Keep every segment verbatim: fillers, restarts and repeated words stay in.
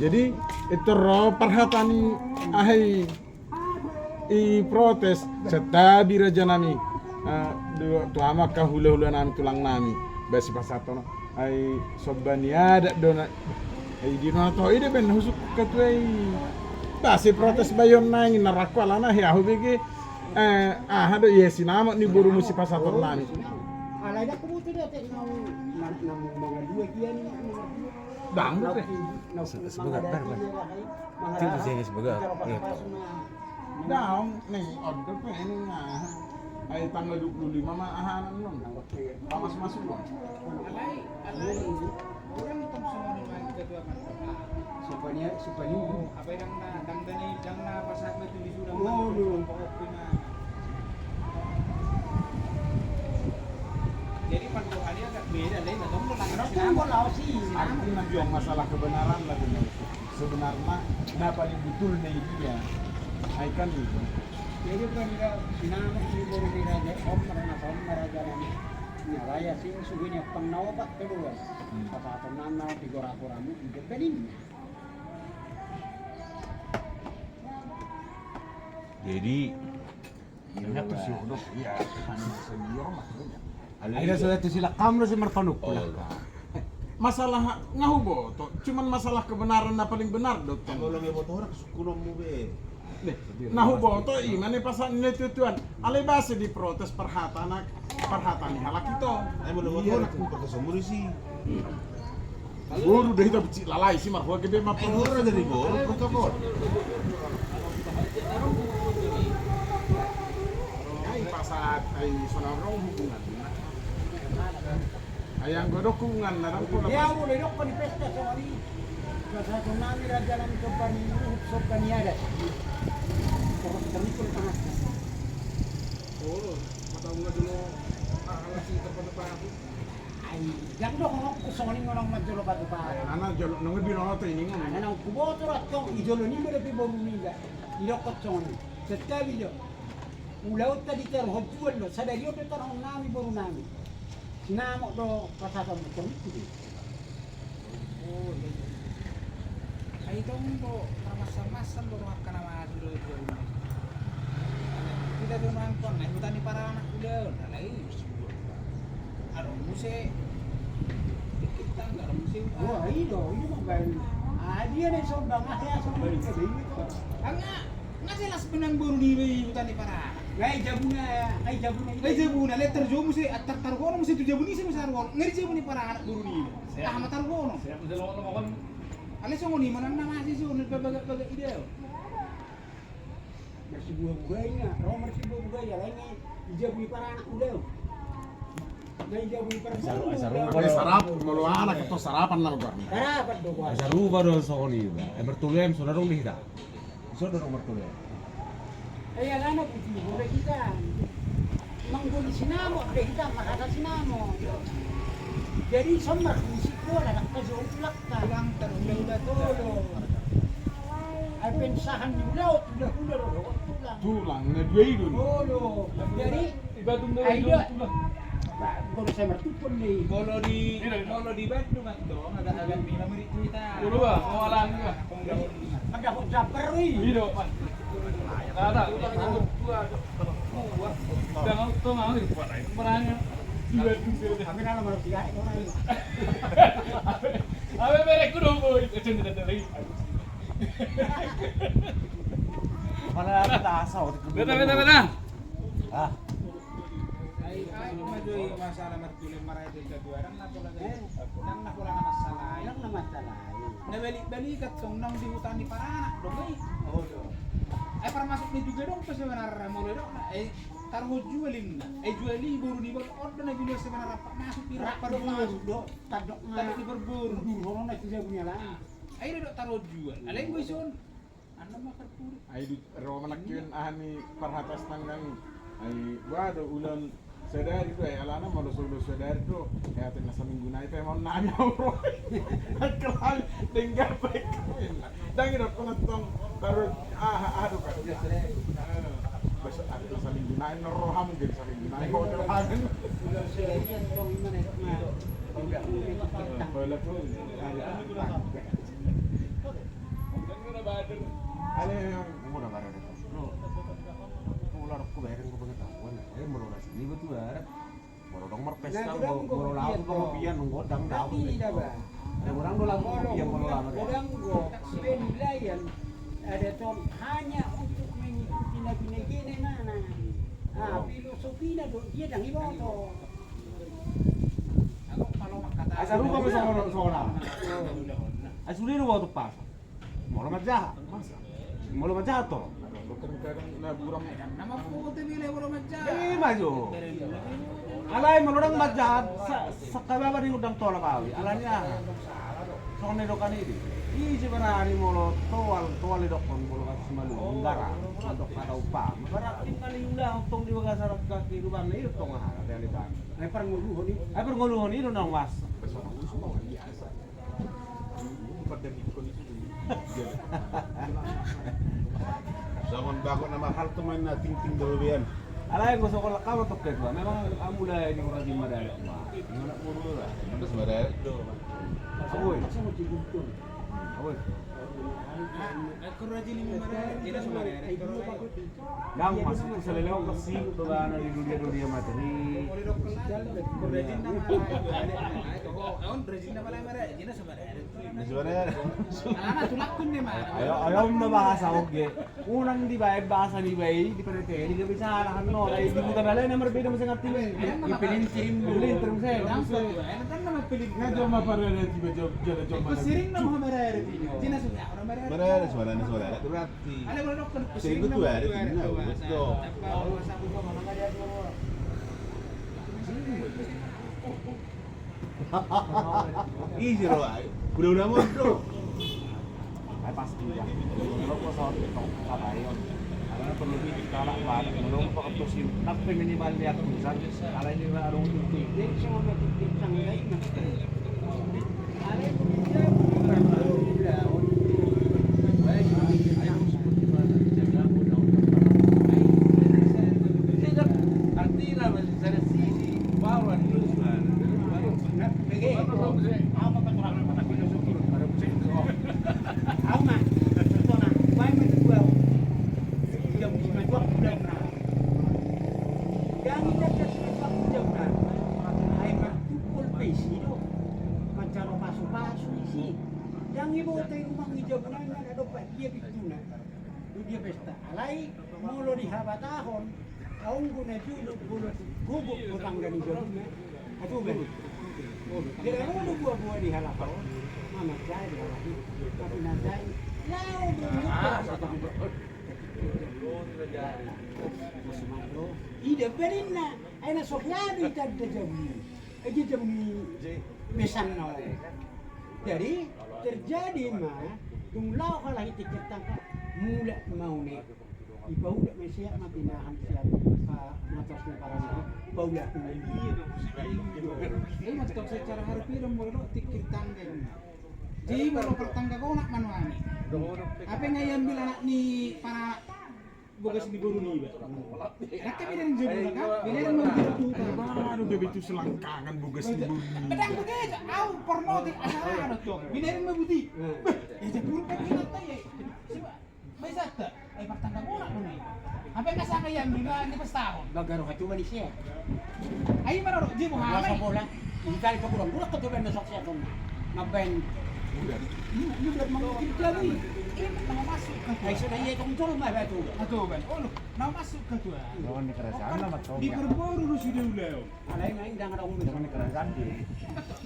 Jadi, itu ro parhata ni aha i, i protes, santabi raja nami. Ah, tu hamu angka hulahula nami, tulang nami. Ba sipasahaton, ai somba ni adat do na. Ai di na toho i do baen husuk ketua i. Ba si protes baenon nangkin na rangku alana hea hubege. Eh, aha do ia sinamot ni borumu sipasahaton nami. Alai dak kubutuh do tek nau, nau mangalua dia ni mangalua. Dang do pe. Sebegar bar bar. Itu jenis sebegar. Iya. Dang, ning on do pe ning aha. Ai tanggal dua puluh lima ma aha nang non. Pamas masuk on. Alai, alai. Orang tong songon i ma ketua kan. Supaya, supaya. Oh, apa yang na, dang dana, dang na pasahat batu di surang. Oh, lu. Pokoknya. Jadi, panduannya agak beda, lain, atau mau langsung. Artinya, biar masalah kebenaran lah, benar. Sebenarnya, na paling betul na i dia. Ai kan itu. Jadi, kan dia, sinamot ni boru ni raja, om, karena om, raja nami. Nah, raya sing, suhunya pang na opat kedua. Hmm. Apa-apa, nana, tiga ratus ramu, tiga belas. Jadi, iya, terus ya, udah, iya, kan senior maksudnya. Akhirnya sudah itu sila kamu sih merpanuk. Oh, lah. Masalah nga huboto, cuman masalah kebenaran na paling benar do. Kalau lagi motor, sukulon mu be. Nih, na huboto i ma na pasahat ni tuan. Alai ba si diprotes parhata na, parhata ni halak ito. Ai molo motor, aku protes umur isi. Boru do hita becik lalai si marhua gede ma. Ai boru jadi boru protokol. Ai pasahat ai songon hubungan. Ai anggo do hubungan na dang pola. Dia mulai dok di pesta songon i. Pasahaton nami raja nami somba ni luhut somba ni adat. Terus terus terus. Oh, mata unga dulu. Ah, alas ini tempat-tempat aku. Ai, jang do honokku songon i nang manjolo batu bara. Ai, nana jolo, nang binoto ini nang. Nana huboto do tong, i jolo niba dope boru niba. Idokkon songon i. Santabi do. Ulaonta ditaruhon jual do, sadari on do taruhon nami boru nami. Sinamot do pasahaton motor itu do. Oh, iya, iya. Ai tong do marmasan-masan do, angka na maju do, jual. Kita do nangkon, na huta ni paranak ulaon, alai. Adong muse. Dikit tanggal muse. Oh, iya do, iya do, Bang. Ah, dia nih sombong, ah, ya, sombong. Anggo, anggo jelas benang boru niba i huta ni paranak. Ngai jabuna, ngai jabuna. Ngai jabuna, le tarjou muse, tar-, targono muse tu jabu ni si muse targono. Ngai jabu ni paranak boru niba. Ah, ma targono. Siap, siap, siap, siap. Alai songon i ma nang na masi songon i bagak-bagak i do. Marsibuha-buha i na, ro marsibuha-buha i, alai ngai jabu ni paranak ulaon. Ngai jabu ni paranak ulaon. Saru-, sarupa do. Sarap, molo anak itu sarapan nama gua. Sarapan do gua. Sarupa do songon i. Eh, martolu M so na dong di hita. So na dong martolu M. Eh, alana buti, boleh kita. Manggoni sinamot, boleh kita marhata sinamot. Jadi, somar musik bola, nak kasih ulang. Tulang terhula-hula tolo. Ai pensahan ni ulaon, hula-hula do, tulang. Tulang, na dua i do. Tolo. Jadi, ai do. Tulang. Ba, kalau saya mertupon nih. Kalau di, kalau di Bandung, Bang, dong, agak-agak ni, lama di kita. Dulu, Bang, mau alang, Bang. Ada hot jumper, wi. Iya, Bang. Ada. Udah, nggak tahu, nggak tahu, nggak tahu, nggak tahu. Kami dalam harus digaet orang. Apa merek kudu, boy? Kecil tidak ada lagi. Mana ada asal? Beta, beta, beta. Ah. Ai, ai, ma do i masalah martolu M marhata denggan tu adat na pola. Eh. Nang na pola na masalah. Nang na masalah. Na balik-balik tong nang di huta ni paranak dong i. Oh, do. Ai parmasuk ni juga dong pe sebenarnya molo dong. Eh, taruh jual i na. Eh, jual i boru niba on do na binoto sebenarnya, Pak, masuk di rapat do, masuk do. Tadok na. Tadok di perboru. Dulu hono na sudah punya lah. Ai do taruh jual. Alai boison. Ai di ro manangkin aha ni parhata sitanggang i. Ai boha do ulaon sadari do, ai alana molo so ulaon sadari do, ai atik na saminggu nai pe ma on nami au ro. Angka hal denggan baik. Dang i do pernah tong baru aha, aha do kan. Besok atik na saminggu nai na ro hamu, jadi saminggu nai ho do hamu. Ulaon sadari an tong i mana. Bola tu. Ai, ai. Nah, godang do kopi on, godang do. Godang do lagu kopi on, godang do. Godang do penilaian adat on hanya untuk mengikuti na binegena, nah, nah. Ah, filosofina do dia, ndang iboto. Asa rupa pe songon, songon. Asa sude do boto pas. Molo manjaha. Molo manjaha to. Ima jo. Alai molo ndang manjaha, sa-, sangkababa ni godang tolap au i. Alani aha? Songon na didok i. Ise barani molo toal, toal didokkon molo kasi malu, nggara. Didok hata umpama. Berarti na niulahon tong di bagasan kehidupan i do tong aha, realita. Ai parngoluhon i. Ai parngoluhon i do na mas. Songon bakok na mahal tu main na tingting do bean. Alai anggo songon langkama tong ketua, memang amu mulai di rajin maradat ma. Anak boru lah. Terus maradat do. Aboi. Aboi. Ndang masuk tu saleleng on, kasi do bana di dunia-dunia materi. Ayo, ayo, na bahasa oge. Unang dibaen bahasa ni bae, di panete, di gabe salah, no, di huta na lain na marbeda muse ngarti. Dipelintir muse. Nga joma parada tiba jom, jala joma. Sering nama marada. Marada suara, suara, berarti. Sering tu ada, betul. Isi ro, ai. Udah, udah mondok. Ai pasti ya. Kalau kau sahur itu, apa ya? Karena perlu di kita lah, Pak. Menurut Pak Ketua Sim, tapi minimal dia tulisan. Alai di mana dong titik. Jadi sama titik tangga ini. Alai bisa bukan baru udah. Artinya masih ada sisi bawah di luar. Nah, bege. Apa keterangan mata kuliah syukur? Ama, contohna, bae maju. Jam lima jua udah. Ndang i jam, jam lima jua udah. Ai martungkol pe isi do. Mancaro pasu-pasu isi. Ndang iboto i rumah ni jabunanna na dompak dia pintuna. Tu dia pesta. Alai molo di habatahon, aung guna julu bolo gogok gotangga ni jabuna. Atuban. Jala ro do buabua di halak on. Mamanjai di halak i. Tapi nanjai lao do. Ida balinna. Ai na so hea do itanda jabu i. Ai dia jabu ni besanna on. Jadi terjadi ma dung lao halak i tingkir tangga, mulak ma une. Ipaudak ma siap ma pinahan siap, ah, matas ni parana. Paudak ma. Ima tong secara harfiah do molo tingkir tangga i. Jadi molo partangga gonak ma nuaeng. Ape nga iambil anak ni paranak bogas ni boru niba. Anak kan beda ni jabuna kan? Beda ni jabuna. Baru dia betul selangkangan bogas ni boru niba. Pedang begitu, au porno di asal ada tuh. Beda ni mabuti. Bah, ya jabuna kan kita ya. Coba. Bae sata, ai partangga gonak do i. Ape nga sanga iambil ni pestahon. Bagaro hatu manisia. Ai maroro jibu hami. Masa bola. Di kali pagulang-gulang ketua baen na sok siap on. Mambaen. Udah. Lu, lu udah mau kita ni. Ima na masuk ketua. Ai sudah ia tong tolong mah batu. Atuban. Olo, na masuk ketua. Lawan di kerajaan nama tong. Di perboru lu sudah ulaon. Alai main ndang adong. Jangan di kerajaan di.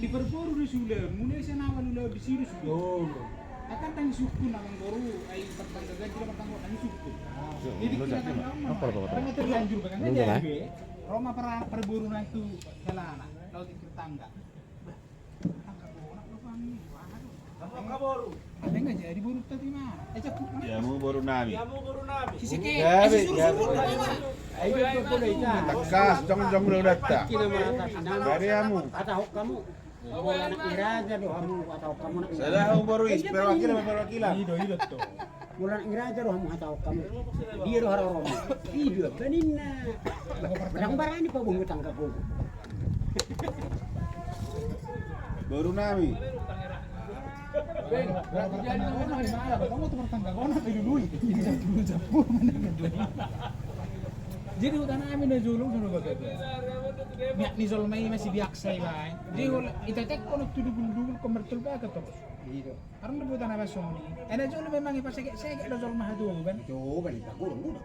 Di perboru di sude, mulai sana awal ulaon di situ sude. Oh. Akan tang sukun abang boru, ai pertangga ganti lah pertangga tang sukun. Jadi kita kan apa, apa, apa? Kan terlanjur kan jadi. Roma per, perboru na tu helana, laut di pertangga. Bah, tangga bonak lo bang ni. Ape nga jadi boru tadi ma? Eh, jamu boru nami. Jamu boru nami. Sisi ke, gabe, eh, sisi gabe. Tangkas, jongjong do datta. Dari hamu. Hatahon hamu. Molo anak ni raja do hamu, hatahon hamu anak ni raja. Salah hamu boru is, perwakilan, perwakilan. Ido, ido to. Molo anak ni raja do hamu, hatahon hamu. Dia do haroro. Ido, baninna. Barang barani pabohon tangga gogo. Boru nami. Jadi huta nami na jolo sudah bagabe. Niat ni jolma i masih biaksa iba. Jadi itetek kono tu dugul-dugul ko martol baga torus. Iya. Arung do buta na basoni. Ena jolo memang ipaseget-seget do jolma hatoban. Hatoban, iba gurung udah.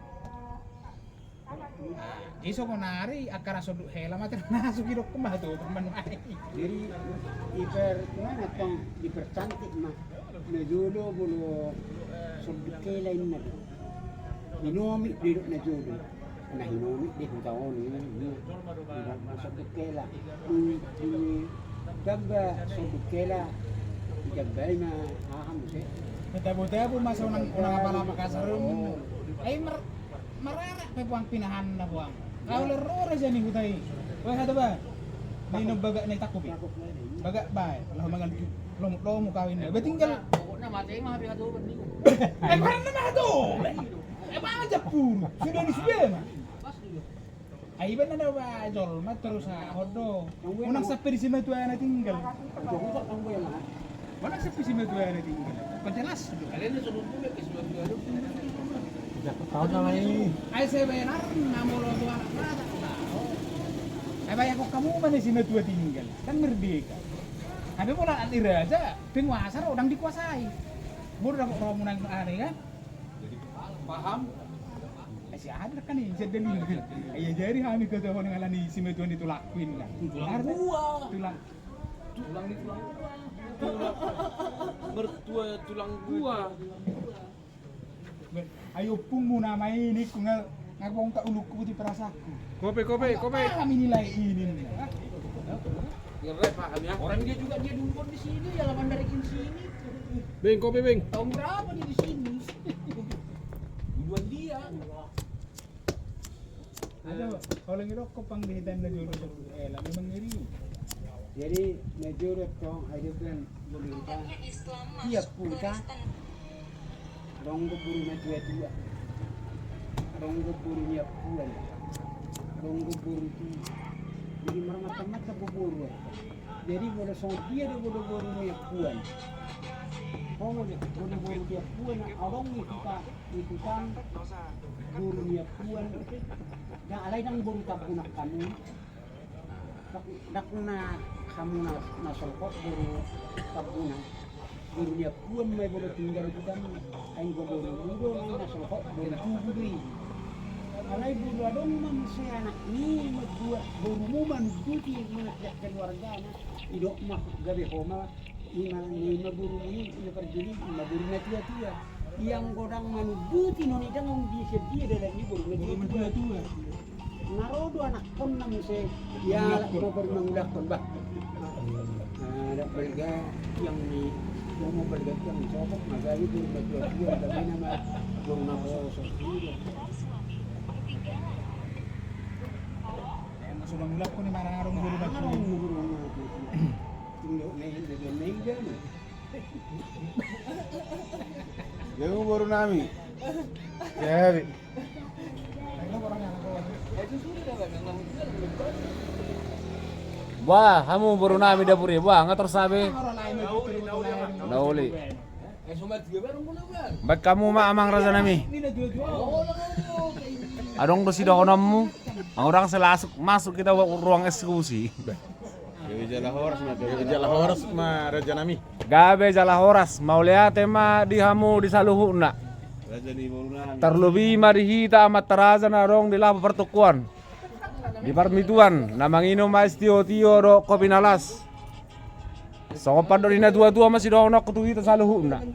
Jadi songon ari angka na sonduk hela mate na suki dokku ma hatoban manai. Jadi iper mana tong dipercantik ma. Na jolo molo sonduk hela inna do. Inomit do idok na jolo. Na inomit di huta on i. Masuk ke kela. Tamba sonduk hela. Jambai ma aha muse. Tabo-tabo masa unang unang apa lama kasar. Ai mer mararak pe buang pinahan na buang. Kau lerro raja ni huta i. Weh hata ba. Ni no bagak na i takku pe. Bagak bae. Laho mangal lomu-lomu kawin. Ba tinggal. Pokokna mate ma hape hatoban ni. Eh, barang nama hatoban. Eh, mana japur? Sudah ni sudah ma. Ai iba na daba jolma torus ahon do. Unang sampe di simatuana tinggal. Unang sampe simatuana tinggal. Perjelas do. Ai sebenarna molo tu anak raja. Ai bayangkon hamu ma na simatua tinggal. Kan merdeka. Hape molo anak ni raja penguasa ro dang dikuasai. Boru dapot romo nang ane kan. Paham? Ai si aha do kan i, si dalil. Ai jadi hami kata hon alani simatua ni tulangku inna. Tulang gua. Tulang. Tulang ni tulang gua. Tulang. Mertua tulang gua. Ai ompungmu nama i ningku nga nga bongkak ulungku putih perasaanku. Kope, kope, kope. Paham ini lai ini. Ngerai paham ya. Orang dia juga dia duluan di sini ya lawan dari sini. Beng, kopi, Beng. Tahun berapa dia di sini? Duluan dia. Ada, kalau ngido ko pang di hitam na jolo jolo. Eh, lama mengiri. Jadi na jolo tong, ada kan boleh kita. Tiap puta. Adong do boru na tua-tua. Adong do boru ni ampuan. Adong do boru tu. Jadi marmacam-macam do boru. Jadi molo songon dia do boru-boru ni ampuan. Songon dia boru-boru ni ampuan. Adong ni kita, ni kita boru ni ampuan. Dang alai dang boru tampunan kami. Dang na hamu na solhot boru Tambunan. Boru ni ampuan ma i boru tinggal di huta. Ai boru mudo na solhot boru tubu do i. Alai boru adong ma muse anak ni mambuat borumu manumbuti mangajak keluargana. Idok ma gabe ho ma. Ima, ima boru ni, ima parjolo, ima boru na tua-tua. Ia anggo dang manumbuti noni dang on dia sedia dalan ni boru na tua-tua. Na ro do anakkonna muse, ia alat ma boru mangulakkon bah. Adat balga tiang ni, ia ma balga tiang ni sopok ma gabe boru na tua-tua, gabe nama boru na poso. Ia ma so mangulakkon i mararong boru na tua-tua. Tunggu, main, main, main, main. Jamu boru nami. Jadi. Wah, hamu boru nami dapur i. Wah, nga torus abe. Na uli. Baen hamu ma amang raja nami. Adong do sidohononmu. Anggo dang sai lasuk masuk kita ruang eksekusi. Gabe jala horas ma, gabe jala horas ma raja nami. Gabe jala horas, mauliate ma di hamu di saluhutna. Raja ni boru nami. Tarlobi ma di hita amanta raja na adong di lapo partokuan. Di parmituan, na manginom ma es tio-tio dohot kopi na las. Songon pandok ni na tua-tua ma sidohononku tu hita saluhutna.